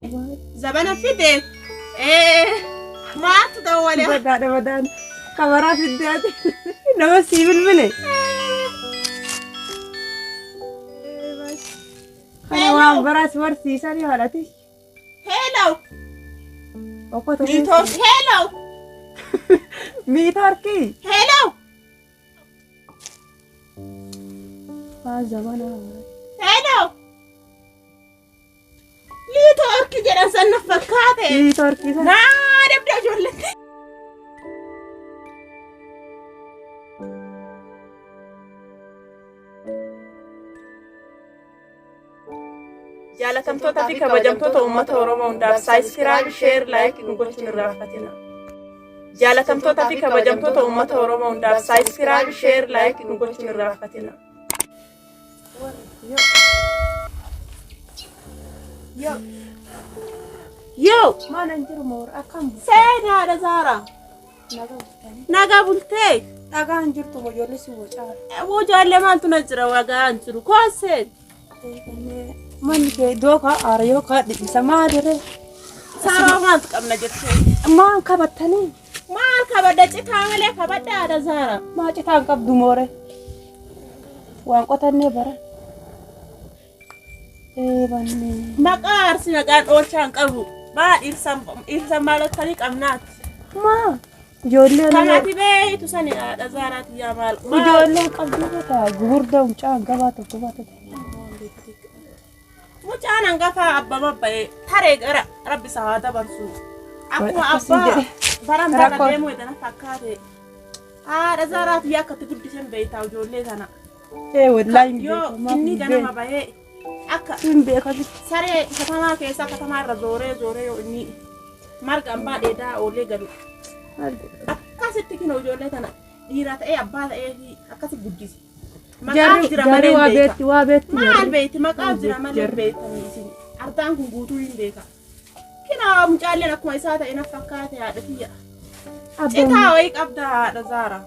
Zabana fide. Ee maaltu dawwale? Badaadha badaan. Kabaraa fiddee ati. Nama sii bilbile. Kana waan baraas barsiisanii haadhati. Hello. Okkota Niitoork. Hello. Miitoorkii. Hello. Waan zamanaa. Hello. Niitoorkii jedhan san na fakkaate. Miitoorkii sana. Naa dabda ijoolletti. Jaalatamtoota fi kabajamtoota uummata Oromoo hundaaf subscribe, share, like nu gochuun irraa irraanfatina. Jaalatamtoota fi kabajamtoota uummata Oromoo hundaaf subscribe, share, like nu gochuun irraa irraanfatina. Yoo. Yoo Maal hin jiru moora akkam seenaadha Zaara. nagaa bultanii. Nagaa bultee. Dhagaa hin jirtu moo ijoollee si wacaara. Ijoollee maaltu na jira wagaa hin jiru. Kooseen. Manni kee dookaa aara yookaan dhidhisa maalirree? Saaroo maaltu qabna jettee. Maal qabattanii? Maal kabadda citaa malee kabadda haadha Zaara. Maa citaa hin qabdu moore? Waan qotannee bara. Ee bannee. Maqaa arsi maqaan oolchaa hin qabu. Maa dhirsa maalottanii qabnaati. Maa ijoollee Kan ati beeytu sani haadha Zaaraati yaa maal. Ijoollee qabdu taa gugurdaa mucaa hangafaa tokko baata. Mucaan hangafaa abbama ba'ee taree gara rabbi isaa haa dabarsu. Akkuma Akkasii abbaa jedhe. baran bara Rakkoo. deemuu edana fakkaate. Haadha Zaaraati yaa akkatti guddisan beeytaa ijoollee tana. Ee wallaahi hin Yoo beeku. Maaf inni hin ganama beeku. bahee akka Hin beeku. saree katamaa keessa katamaa irra zooree zooree yoo inni marga ambaa dheedaa oolee galu. Akkasitti kinoo ijoollee tana dhiira ta'ee abbaa ta'ee fi akkasi guddise. Maqaaf Jarri jira jarri malee waa hin beeka. beetti waa beetti. Maal jarri. beekti maqaaf jira malee Jarri. beektanii isin. Ardaan kun guutuu hin beeka. Kinaa mucaalleen akkuma isaa ta'e na fakkaate haadha tiyya. Abbaan Citaa wayii qabda haadha Zaara.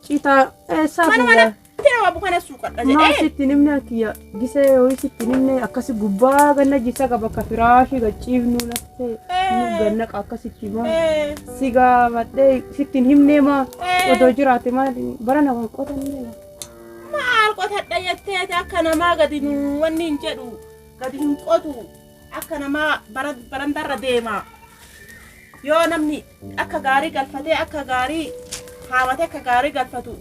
citaa eessaa Manuma fuudhaa? natti nama bukana suuqadha Maal jedhee. sitti hin himne kiyya gisee yoo sitti hin himne akkasi gubbaa ganna jisa qaba akka firaashii gachiifnu laftee nu ganna akkasitti maa Ee, si gaafadhee sitti hin himne maa Ee. odoo jiraate maal bara nama qotanne Maal qotadha jetteeti akka namaa gadi nu wanni hin jedhu gadi hin qotu akka namaa barandarra deema. Yoo namni akka gaarii galfatee akka gaarii haamatee akka gaarii galfatu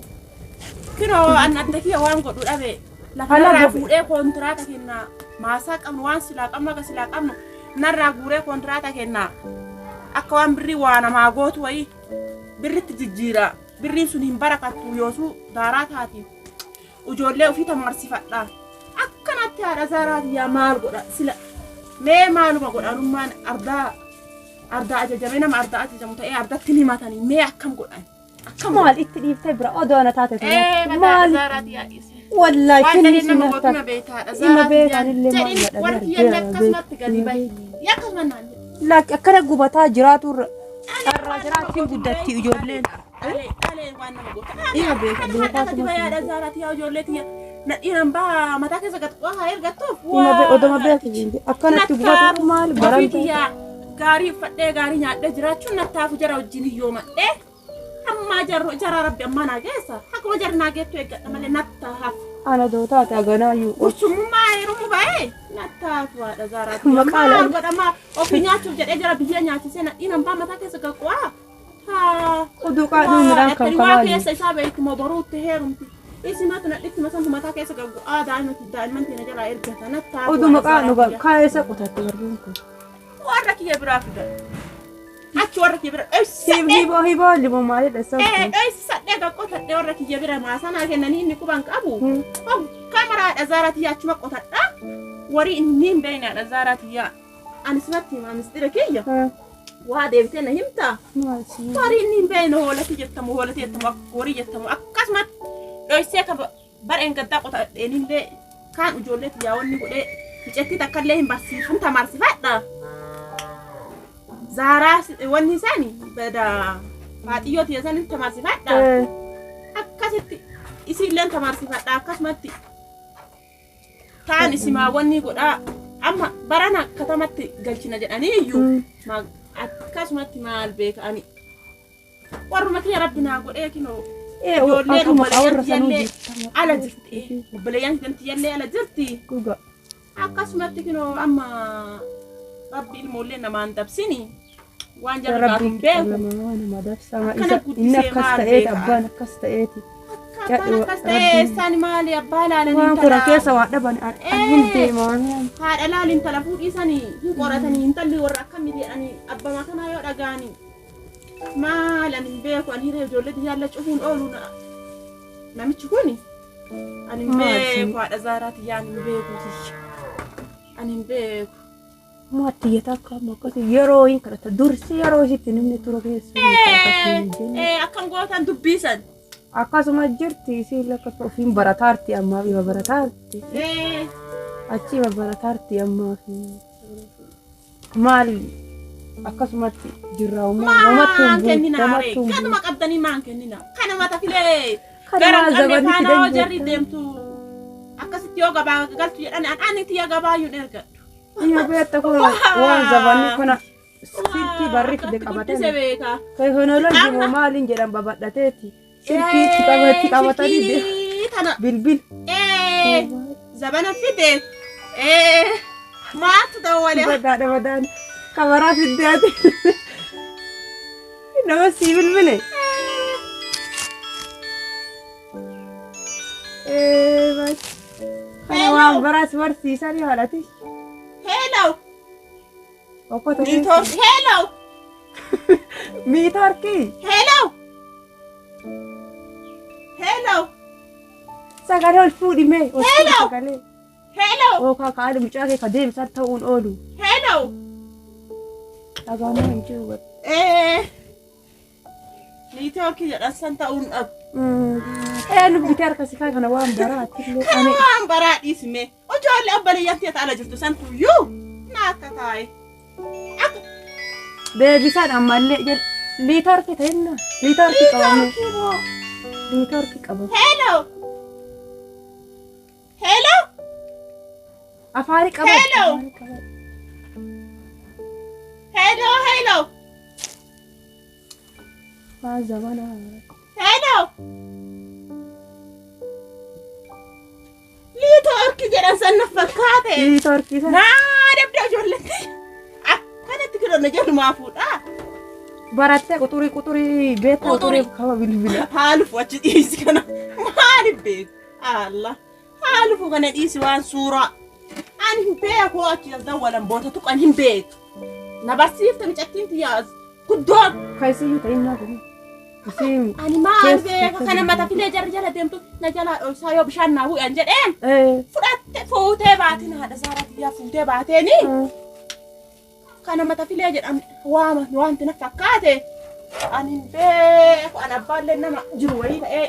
kinoo an adda kiyya waan godhu dhabe lafa Ala narraa gobe. fuudhee koontiraata kenna maasaa qabnu waan silaa qabnu akka silaa qabnu narraa guuree koontiraata kenna akka waan birrii waa namaa gootu wayii birritti jijjiira birriin sun hin barakattu yoosuu daaraa taati ijoollee ofii tamarsifadha akkanatti haadha zaaraati yaa maal godha sila mee maaluma godhanummaan ardaa ardaa ajajamee nama ardaa ajajamu ta'ee ardatti hin himatanii mee akkam godhan akkam maal itti dhiiftee bira odoo ana taate Ee, tana mataa maal zaaraati yaa dhiise. wallaahi Waan finni dhageen sun nama nafta gootuma beektaadha. Ima beekan illee maal Jedhin godhan warri argeera kiyyan akkasumatti gadi bahi. Yaa akkasuma naan jedhe. Lakki akkana gubataa jiraatu irra irraa jiraatiin guddatti ijoolleen. Dhalee dhalee waan nama goota. Ima beeka, Akkanuma beekaa gadi bahi haadha zaaraati yaa ijoollee tiyya. Nadhiiran baa mataa keessa gad qohaa ergattuuf. Ima be odoma beeku akkanatti gubatu maal Ofii baranta. kiyyaa gaarii uffadhee gaarii nyaadhee jiraachuun nattaafu jara wajjin hiyyoomadhee. Ammaa jarru jara rabbi ammaa naa geessa. Akkuma jarri naa geettu eeggadha malee nattaafu. Ana doo taate aganaayyuu. Gursummaa heerumu ba'ee nattaafu haadha zaaraati. Maqaa Maal laal. godhamaa ofii nyaachuuf jedhee jara biyya nyaachisee nadhiin hambaa mataa keessa gaggo'aa. Haa. Oduu qaadhuu midhaan kan Waa kabaali. keessa isaa beektu moo boruutti heerumti. Isimatu nadhitti masantu mataa keessa gaggo'aa daa'imatti daa'imman teena jalaa ergata nattaafu. Oduu maqaa nu kaa'eessa qotatte barruun kun. Warra kiyya biraa fida. Achi warra kiyya bira dhoysadhee. Hiboo hiboo liboo maalidha Ee sabni. dhoysadhee gaqqotadhee warra kiyya bira maasanaa kennanii inni quban qabu. Hoggaa haadha zaaraa tiyyaa achuma qotadha. Warii inni hin beekne haadha zaaraa tiyyaa. Ani sinatti himaa mistira kiyya. Waa deebitee na himtaa? Warii inni hin beekne hoolati jettamu hoolati jettamu horii jettamu akkasumatti dhoysee ka bareen gaddaa qotadheenillee kaan ijoollee tiyyaa wanni godhee micattii takkallee hin barsiifun tamarsifadha. Zaaraa wanni isaani bada faaxiyyoo tiyya sanin tamarsifadha. Akkasitti isiilleen tamarsifadha akkasumatti taan isimaa wanni godhaa Amma barana katamatti galchina jedhanii iyyuu akkasumatti maal beeka ani. Warruma kiyya rabbi naa godhee kinoo. Ijoolleen obboleeyyan tiyyallee ala jirti. Obboleeyyan tiyyallee ala jirti. Akkasumatti kinoo amma rabbi ilmoollee namaan dabsini. Waan jarri gaatu hin beeku. Akkana guddisee maal beeka. Abbaan akkas ta'eeti. Abbaan akkas ta'ee isaan maali abbaa laalanii Waan kora keessa waa dhaban hin deemaa. Haadha laali intala fuudhiisanii hin qoratanii intalli warra akkamii jedhanii abbama kanaa yoo dhaga'anii. Maal ani hin beeku ani hiree ijoollee xiyyaalla cufuun oolu namichi kuni ani hin beeku haadha zaaraa xiyyaa ani hin beeku tiyya ani hin beeku. Maatiyya takka amma akkasii yeroo hin kadhata dursi yeroo isitti namni tura keessa. Akkam gootan dubbisan. Akkasuma jirti isiin lakka ofiin barataarti ammaaf ima barataarti. Achi ima barataarti ammaaf maal akkasumatti jirra Maan kennina ree kanuma qabdanii maan kennina kana mata filee gara qabne faana hoo jarri deemtu akkasitti yoo gabaa galtu jedhan ani tiyya gabaayyuu ergadhu. Iyo beekta kun waan zabanni kana silkii barri fide qabatan. Teekinooloojii moo maaliin jedhan babal'ateeti. Silkii itti qabatanii bilbil. Zabana fide maaltu ta'u walee. Badaadha badaan kabaraa fiddee ati. Nama sii bilbile. Kana waan baraas barsiisanii haadhati. Hello. Okkota Hello. Miitoorkii. Hello. Hello. Sagalee ol fuudhi mee. Hello. Sagalee. Hello. Ookaa kaadhi mucaa kee ka deemsaa ta'uun oolu. Hello. Dhagaamuu hin jiru. Miitoorkii jedhan san ta'uun dhabu. Nu bitee harka si kaa kana waan baraatti. Kana waan baraa dhiisme. Ijoollee obboleeyyan ta'e ala jirtu san tuyyuu na akka taa'e. Deebisaan ammallee jedhu liitoorkii ta'inna. Liitoorkii qabame. Liitoorkii qabame. Hello. Hello. Afaani qabame. Hello. Hello hello. Waan zamanaa. Hello. Liitoorkii jedhan san na fakkaate. Liitoorkii san. Naa dabdee ijoolletti. Akkanatti kiloon jedhumaa fuudhaa. Barattee quxurii quxurii beektaa quxurii kama bilbila. Haalufu achi dhiisi kana maaliif beeku? Allah haalufu kana dhiisi waan suuraa. Ani hin beeku achi dawwalan boota tuqan hin beeku. Na barsiifte micattiin tiyyaa guddoon. Kaisiyyuu ta'innaa kun. Ani maal beeka kana mata filee jarri jala deemtu na jalaa dhoysaa yoo bishaan naa bu'an jedheen. Fudhatte fuutee baatiin haadha saaraa tiyyaa fuutee baateeni. Kana mata filee jedhan waama wanti na fakkaate. Ani hin beeku ani abbaallee nama jiru wayii ta'ee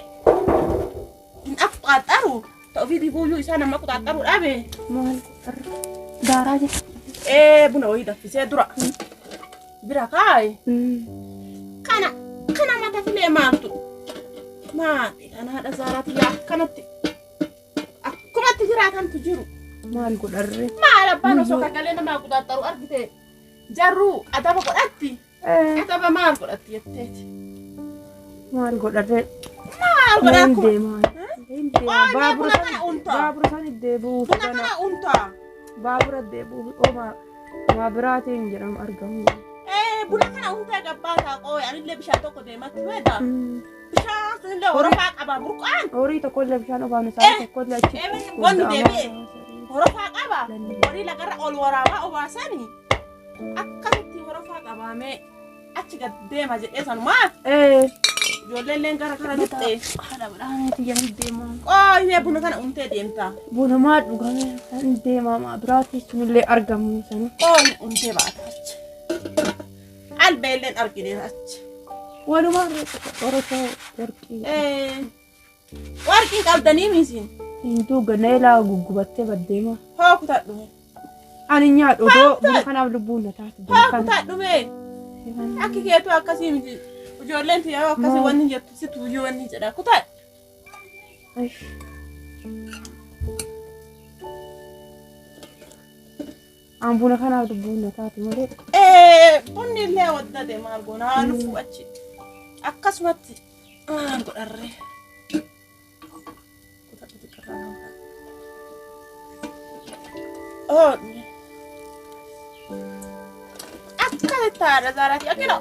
hin afxaaxaru ta'u fi guyyuu isaa nama quxaaxaru dhabe. Maal daaraa jira. Buna wayii danfisee dura bira kaaye. Kana kana mata filee maaltu maali kana haadha saaraa tiyyaa akkanatti akkumatti jiraatantu jiru. Maal godharree? Maal abbaan osoo kakalee namaa quxaaxaru argite jarruu adaba godhatti. Adaba maal godhatti jetteeti? Maal godharree? Maal godha akkuma? Deemaa. Buna kana untaa. Baabura san deebi'uuf. Buna kana untaa. Baabura deebi'uuf omaa waa biraatiin jedhamu argamu. Buna kana untee gabbaataa qooyi anillee bishaan tokko deematti weeda. Bishaan sunillee horofaa qaba burqaan. Horii tokkollee bishaan obaanu isaa tokkollee achi. Wanni deebi'e horofaa qaba. Horii lagarra ol waraabaa obaasanii akkasitti horofaa qabaamee achi gad deema jedhee sanumaa. Ijoolleen gara kana dhufte. Haadha badhaanee jedhan deemaa. Qooyi buna kana untee deemta. Buna maa dhugame kan deemaa maa biraatti sunillee argamu sana. Qooyi untee baata achi. Albeelleen argine achi. Walumaa qorata warqii. Warqii qabdanii miisiin. Hintuu ganneelaa guggubattee baddeema. Hoo kutadhume. Ani nyaadhu odoo buna kanaaf lubbuun na taate. Hoo kutadhume. Akki keetu akkasii miti. Ijoolleen tiyyaa yoo akkasii wanni jettu si tuyyuu wanni jedha kutadhu. An buna kanaaf dubbuun na taate malee. Bunni illee waddate maal goona haa lufu achi. Akkasumatti maal godharree. Oh. Akkasitti haadha zaaraati. Akkina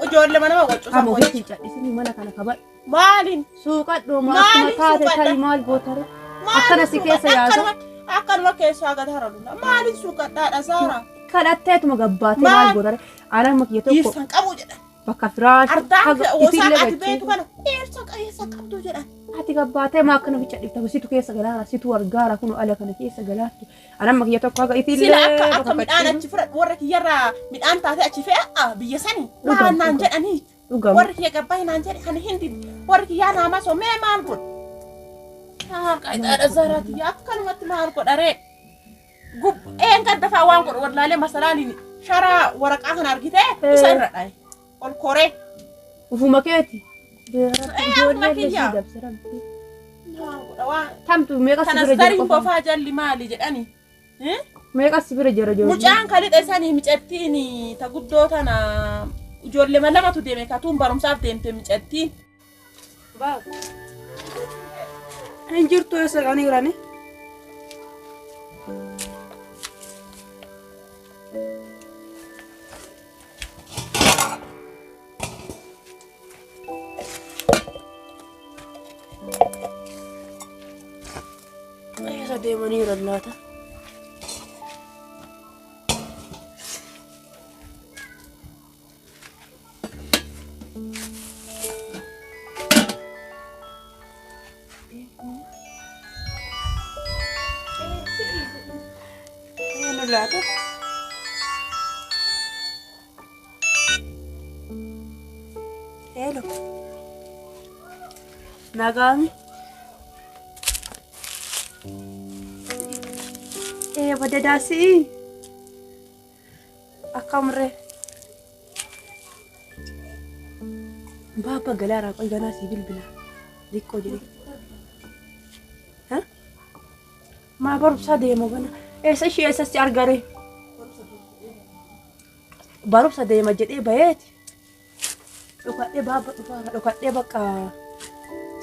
ijoollee mana waccu Amma ofitti hin cadhisinii mana kana kabadhu. Maaliin? Suuqadhu ma akkuma Maaliin taate suuqadha? ta'i maal gootare? Akkana si keessa yaasa. Akkanuma keessaa gad haradhu. Maaliin suuqadhaadha Zaara? Kadhatteetuma gabbaatee maal Maal? gootare? Anamma kiyya tokko Dhiirsa hin qabu jedhan. bakka firaashi Ardaan haga wosaa itillee ati beektu gacheetu. kana dhiirsa qabeessa qabdu jedhan. Ati gabbaatee maa akkana ficha dhifta situ keessa galaara situ argaara kun ala kana keessa galaartu. Anamma kiyya tokko haga itillee Sila akka akka bakka midhaan qaceeru. achi fudhadhu warra kiyyarraa midhaan taatee achi fe'a biyya sani Dhugam, waan naan dhugam. jedhanii. Dhugama. Warri kiyya gabbaa'e naan jedhe kan hindi warri kiyyaa naamaa soo mee maal godhu? Qaxaadha Zaaraati akkanumatti maal godharee? Gub een gaddafaa waan godhu wallaalee masalaaliin sharaa waraqaa kana argitee isa irra dhaye ol koree. Ufuma keeti. Ufuma Ijoollee kiyya. si dabse rabbi. Maal godha waan Tamtu meeqa si kanas bira jira gariin qofa? bofaa jalli maali jedhani. Meeqa si bira jira ijoollee? Mucaan kalixa isanii micattiin ta guddoo tana ijoollee lamatu deeme katuun barumsaaf deemte micattiin. Hin jirtu eessa qanii jirani? Eessa deemanii jiran laata? Eenyu laata? Hello. Nagaami. Ee badadaasii. Akkamree. Baabba galaaraa qoy ganaa sii bilbila. Xiqqoo jedhe. Ha? Maa barumsaa deema gana. Eessa ishee eessatti argare? Barumsa deema jedhee bayeeti. Dhokadhee baabba dhufaara dhokadhee bakka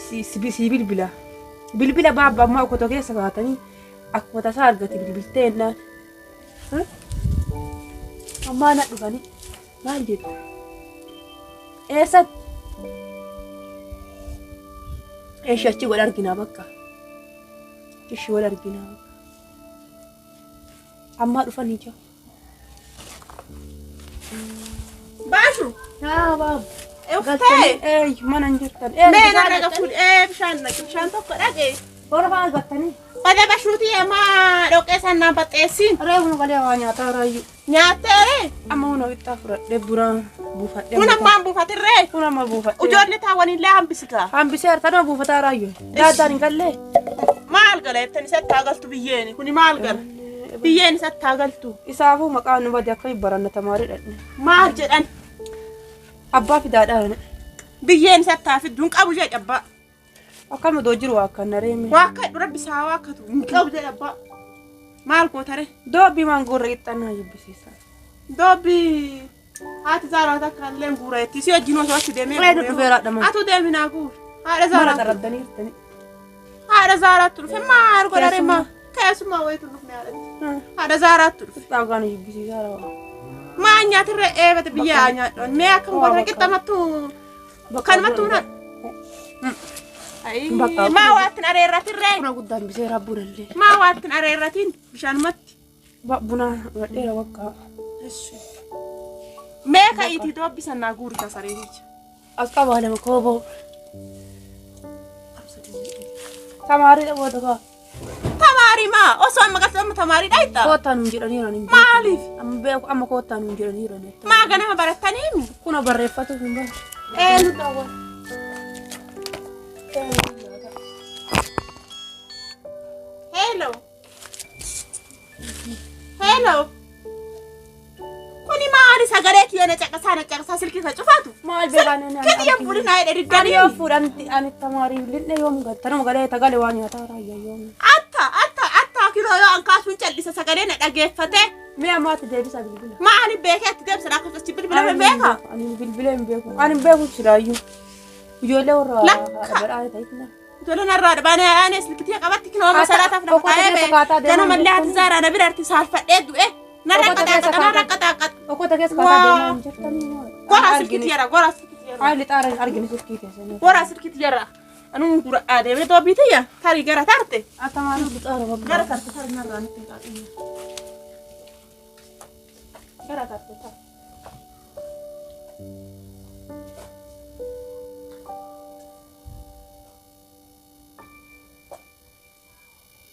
si bilbila. Bilbila baabba ammaa okkotoo keessa kaa'atanii akkuma tasaa argate bilbiltee jennaan. Ammaa na dhufanii maal jettu? Eessatti? Eessi achi wal arginaa bakka. Ishii wal arginaa bakka. Ammaa dhufanii jiru. Baashu Yaa baabba. uffee Ee mana hin jirtan. mee na dhaqa fuudhi ee bishaan dhaqe bishaan tokko dhaqe. Hora fa'aa argattanii. Bada bashuutii ammaa dhoqqee sannaan baxxeessiin Reefu nu galee waa nyaataa raayyuu. nyaattee Amma huna wixxaa fudhadhee buna buufadhee. kun ammaan buufatirree Kun amma buufadhee. ijoollee taawwanillee hambisikaa. Hambisee hartanuma buufataa raayyuu. Daaddaan hin gallee. Maal gala jettan isatti haa galtu biyyeeni kuni maal gala biyyeen isatti haa galtu Isaafuu maqaan nu bade akka baranna tamaarii dhadhe. maal jedhan Abbaa fidaadhaan. biyyeen isatti haa fiddu hin qabu jedhe abbaa. Akkam odoo jiru waa akkan nareeme. Waa akka dura bisaa waa akkatu hin qabu jedhe abbaa. Maal gootare Doobbii maangoo irra qixxannaa jibbisiisa. Doobbi haati zaaraa takka illee guureetti si wajjin osoo achi deemee Reedu dhufeera dhama. Atu deeminaa guur haadha Mana zaaraatti xarraddanii jirtanii. haadha zaaraatti dhufe maal godhare maa keessumaa wayitu dhufne haadhatti haadha zaaraatti dhufe Qixxaa nu jibbisiisaa raawwa. maa nyaatirra eebate biyya nyaadhoon mee akkam godhare qixxamattu kanumatti huna Bakka- maa waattin areerratirree Buna guddaan biseera bunallee. maa waattin areerratiin bishaanumatti Buna gadheera bakka. mee ka'iitii doobbi sannaa guurita sareeticha As qabaa lama kooboo. Tamaarii dhaboota kaa. Tamaarii maa osoo amma galtee amma tamaarii dhayita Koottaa nuun jedhaniiran hin beeku. Maaliif? Amma beeku amma koottaa nuun jedhaniiran. Maa ganama barattaniimi Kuna barreeffatuuf hin bahu. Eenyu daawwata? Hello. Hello. Kuni maali sagalee kiyya na caqasaa na caqasaa silkii ka cufatu? Maal beekaan inni Kiyya fuudhi naa jedhe Ani diddanii. yoo fuudhan ani tamaarii lillee yoom galta nama galee tagale waan nyaataa raayyaa yoom. Atta atta atta kiloo Kunoo yoo an kaasuun callisa sagalee na dhageeffate. Mee ammaatti deebisa bilbila. Maali beekee itti deebisa lakkoofsa achi bilbila hin beekaa? Ani bilbila hin beeku. Ani hin beeku silaayyuu. Ijoollee warra Lakka. badhaadhe ta'inna. Ijoollee narraa dhabaanee aanee silkitii qabatti kinoo Kaataa- masalaataaf lafa okkotee kaa'ee keessa bee. kaataa deemaa Ganamallee haati hin zaaraa na bira arti saalfadhee du'e. Narra Okkotee keessa qaxaaqa narra kaataa- qaxaaqa. Okkota keessa kaataa Waa. deemaa hin jirtanii. Goraa silkitii jara goraa silkitii jara. Ay lixaara hin argine silkii keessanii. Goraa silkitii jara. Anuun gura adeemee doobii tiyya tarii gara tarte. Akka maaliif lixaara bakka. Gara tarte tarii narraa nutti hin qaxinne. Gara tarte tarii.